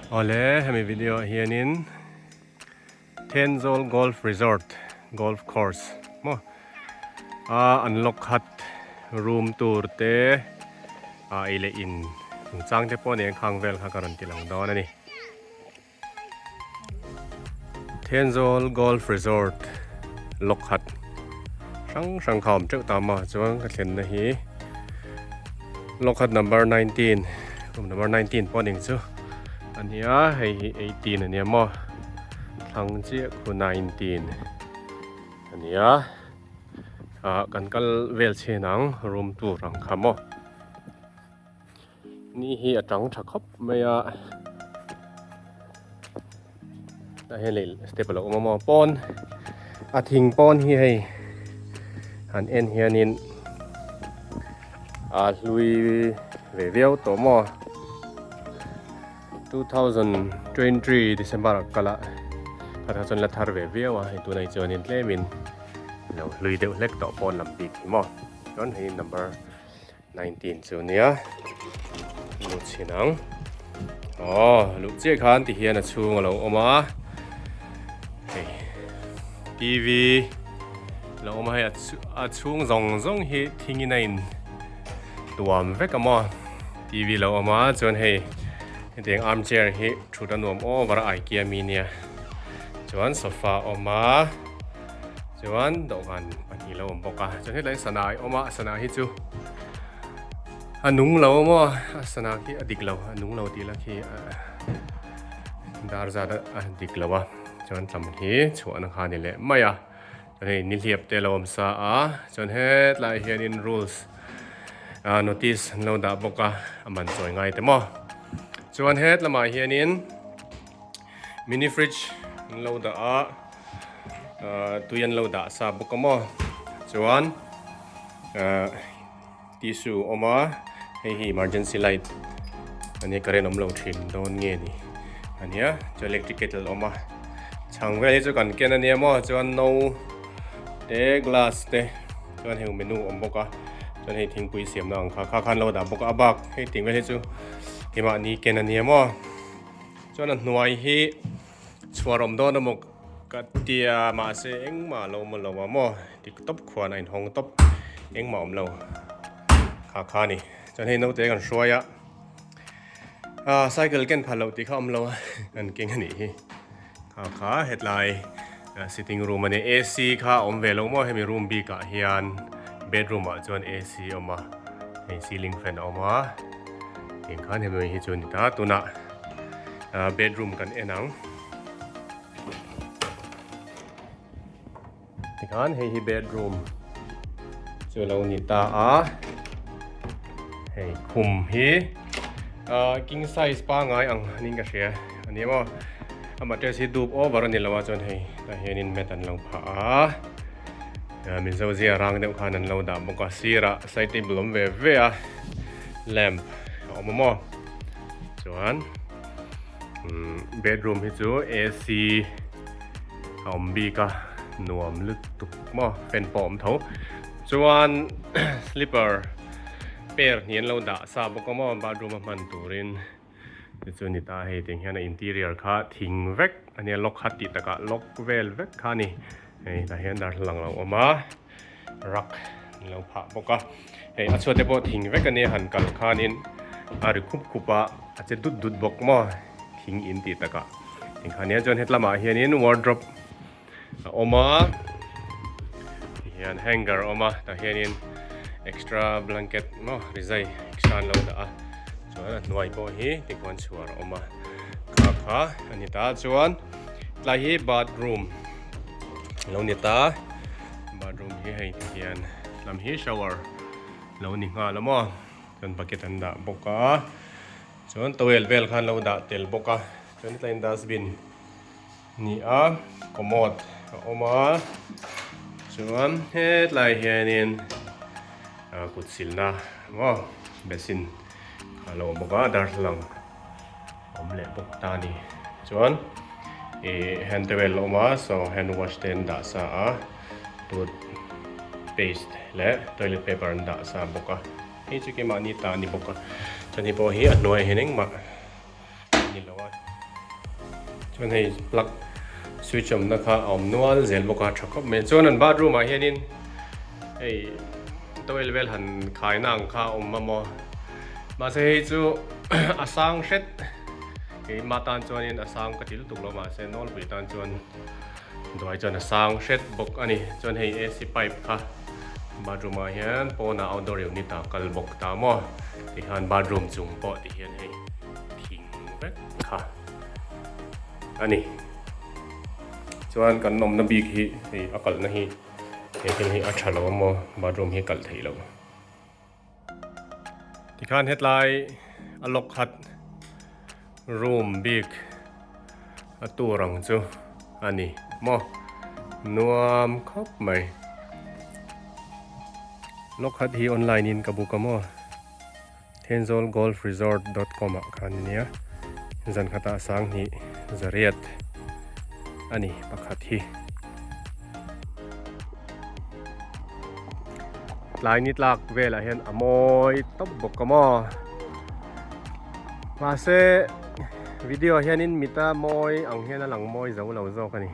Awle hemi video ah hianin Thenzawl Golf Resort Golf Course maw a an lock khat room tur te a ei leh in chungchang te pawh nen khang vel kha ka rawn ti lang dawn a ni. Thenzawl Golf Resort lock khat hrang hrang kha a awm teuh ta a chuan ka thlenna hi lock khat number 19 room number 19 pawh ning chu a ni a hei hi 18 a nia maw thlang chiah khu 19 a ni a ah kan kal vel chhin ang room tour ang kha maw. Ni hi a tang tha khawp mai a tah hian lei step a lo awm a maw pawn a thing pawn hi hei han en hianin a hlui ve viau tawh maw 2023 December ah kal a kha chuan la thar ve viau a hei tunah hi chuanin tlemin lo hlui deuh hlek tawh pawn lam bik hi maw chuan hei number 19 chu nia lu chhin ang aw luh chiah khan ti hian a chhung a lo awm a hei tv lo awm a hei a chhung zawng zawng hi thingin a in tuam vek a maw tv lo awm a chuan hei hetiang armchair hi thut a nuam over a ikea mi nia chuan sofa a awm a. Chuan dawhkan pahnih lo awm bawk a, chuan hetlai sana a awm a, sana hi chu a nung lo maw a sana khi a dik lo a nung lo tih lah khi dar zat a dik lo a, chuan tlam hi chhuahna kha a ni leh mai a, chuan hei nihliap te lo awm sa a, chuan hetlai hianin rules ah notice an lo dah bawk a, a man chawi ngai te maw, chuan het lamah hianin mini fridge an lo dah a. Tui an lo dah sa bawk a maw chuan tissue a awm a hei hi emergency light a nia current awm lo thin dawn nge ni a nia chuan electric kettle a awm a chhang vel hi chu kan ken a nia maw chuan no te glass te chuan heng menu a awm bawk a chuan hei thingpui siamna ang kha kha khan lo dah bawk a a bak hei ting vel hi chu keimahni ken a nia maw chuan a hnuai hi. Chhuar awm dawn emaw ka tia mahse engmah lo awm lo a maw tik tawp khuan a inhawng tawp engmah awm lo kha kha a ni chuan hei naute kan hruai a ah cycle ken phal loh tih kha awm lo a kan keng a nih hi kha kha hetlai sitting room a ni AC kha a awm ve lo maw hemi room bik ah hian bedroom ah chuan AC a awm a hei ceiling fan a awm a eng khan hemi hi chu a ni ta tunah. Bedroom kan en ang. Tikhan hei hi bedroom chu lo ni ta a. Hei khum hi king size pangai ang anin ka hria a ni maw. A mattress hi dup over a ni lo a chuan hei tah hianin mat an lo phah a. Mizo zia rang deuh khan an lo dah bawk a sirah side table awm ve ve a lamp a awm a maw. Chuan bedroom hi chu AC a awm bik a nuam lutuk maw fan pawh a awm tho chuan slipper pair hnih an lo dah sa bawk a maw bathroom a hman turin te chu a ni ta hei tiang hian a interior kha thing vek a nia lock kha tih takah lock vel vek kha a ni hei tah hian darthlalang a lo awm a. Rak an lo phah bawk a, hei a chhuat te pawh thing vek a nia han kal khanin a ri khup khup a, a che dut dut bawk maw thing in tih takah thing khan hian chuan hetlamah hianin wardrobe a awm a tihian hanger a awm a tah hianin extra blanket maw rizai extra an lo dah a chuan a hnuai pawh hi tikhuan chhuar a awm a kha kha a ni ta chuan tlai hi bathroom a lo ni ta. Bathroom hi hei ti hian lam hi shower lo ni nghal a maw chuan bucket an dah bawk a chuan towel vel khan lo dah tel bawk a chuan hetlaiin dustbin ni a commode a awm a chuan hetlai hianin ah kut silna maw basin a lo awm bawk a darthlalang. Awm leh bawk ta a ni. Chuan ih hand towel a awm a so hand wash te an dah sa a tooth paste leh toilet paper an dah sa bawk a hei chu keimahni ta a ni bawk a chuan hei pawh hi a hnuaiah hian engmah a ni lo a. Chuan hei plug switch awmna kha a awm nual zel bawk a tha khawp mai. Chuan an bathroom ah hianin hei towel vel han khaina ang kha a awm a maw. Mahse hei chu a sang hret keimah tan chuanin a sang ka ti lutuk lo mahse nawlpui tan chuan duai chuan a sang hret bawk a ni. Chuan hei AC pipe kha bathroom ah hian pawnah outdoor unit ah kal bawk ta maw tikhan bathroom chung pawh ti hian hei thing vek kha a ni. Chuan kan awmna bik hi hei a kalhna hi he thil hi a tha lo a maw bathroom hi kalh theih loh. Tikhan hetlai a lock khat room bik a tur ang chu a ni maw nuam khawp mai. Lock khat hi online in ka book a maw. Thenzawl Golf Resort dot com ah khan ania zan khatah sanghnih zariat a ni pakhat hi. Tlai ni tlak velah hian a mawi tawp bawk a maw. Mahse video hianin mita mawi ang hian a lang mawi zo lo zawk a ni.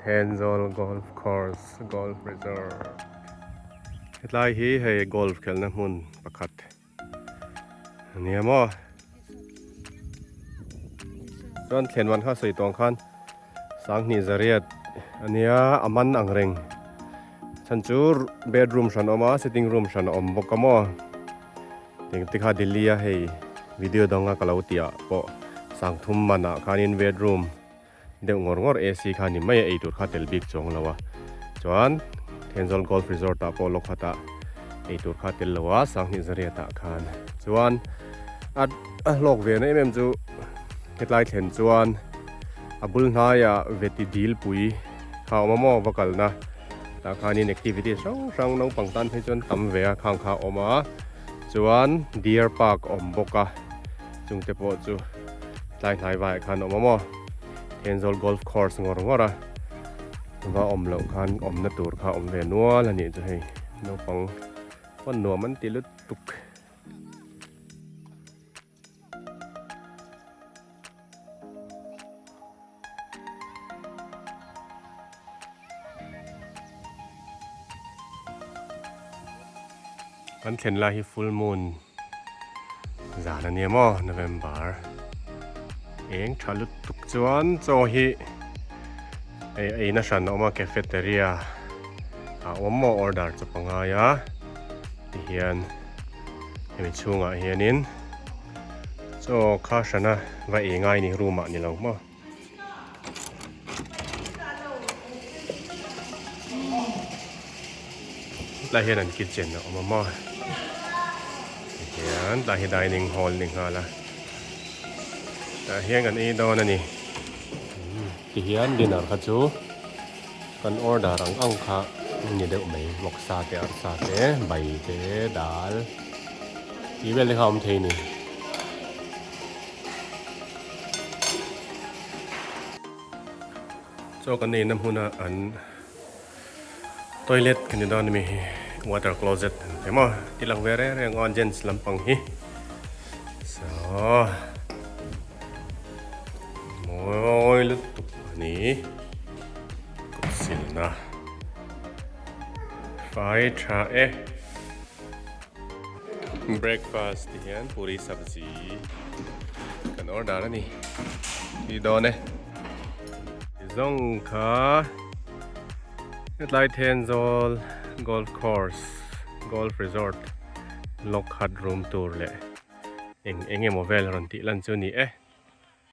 Thenzawl Golf Course Golf Resort Hetlai hi hei golf khelhna hmun pakhat a nia maw chuan thlen man kha sawi tawng khan sanghnih zariat a nia a man ang reng chhan chu bedroom hran a awm a sitting room hran a awm bawk a maw engti kha Delhi a hei video danga ka lo tih ah pawh sangthum manah khanin bedroom deuh ngawr ngawr AC kha ni mai a ei tur kha tel bik chuang lo a chuan Thenzawl Golf Resort ah pawh lawk khatah ei tur kha tel lo a Sanghnih Zariat ah khan chuan a a hlawk ve na em em chu hetlai thlen chuan a bul hnaiah veti dil pui kha a awm a maw va kalna tah khanin activity hrang hrang naupang tan phei chuan tam ve a khang kha a awm a chuan deer park a awm bawk a chungte pawh chu tlai hnai vaiah khan a awm a maw Thenzawl golf course ngawr ngawr a va awm loh khan awmna tur kha awm ve nual a nih chu hei naupang pawn nuam an ti lutuk. Kan thlen lai hi full moon zan a nia maw November eng tha lutuk chuan chaw hi ei eina hran a awm a cafeteria a awm maw order chu pangai a tihian hemi chhungah hianin chaw kha hrana va ei ngai ni room ah ni lo maw. Tlai hian an kitchen a awm a maw tihian tlai hi dining hall ni nghal a tah hian kan ei dawn a ni tihian dinner kha chu kan order ang ang kha ni deuh mai vawksa te arsa te bai te dal tih vel te kha a awm thei a ni. Chaw kan neihna hmuna an toilet kan ni dawn ami hi water closet an ti maw ti lang ve reng reng aw gents lampang hi so mawi lutuk ani kut silna fai tha e. Breakfast ti hian puri sabzi kan order a ni ti dawn e zawng kha hetlai Thenzawl golf course golf resort Lockhart room tur leh eng eng emaw vel rawn tih lan chu a ni e.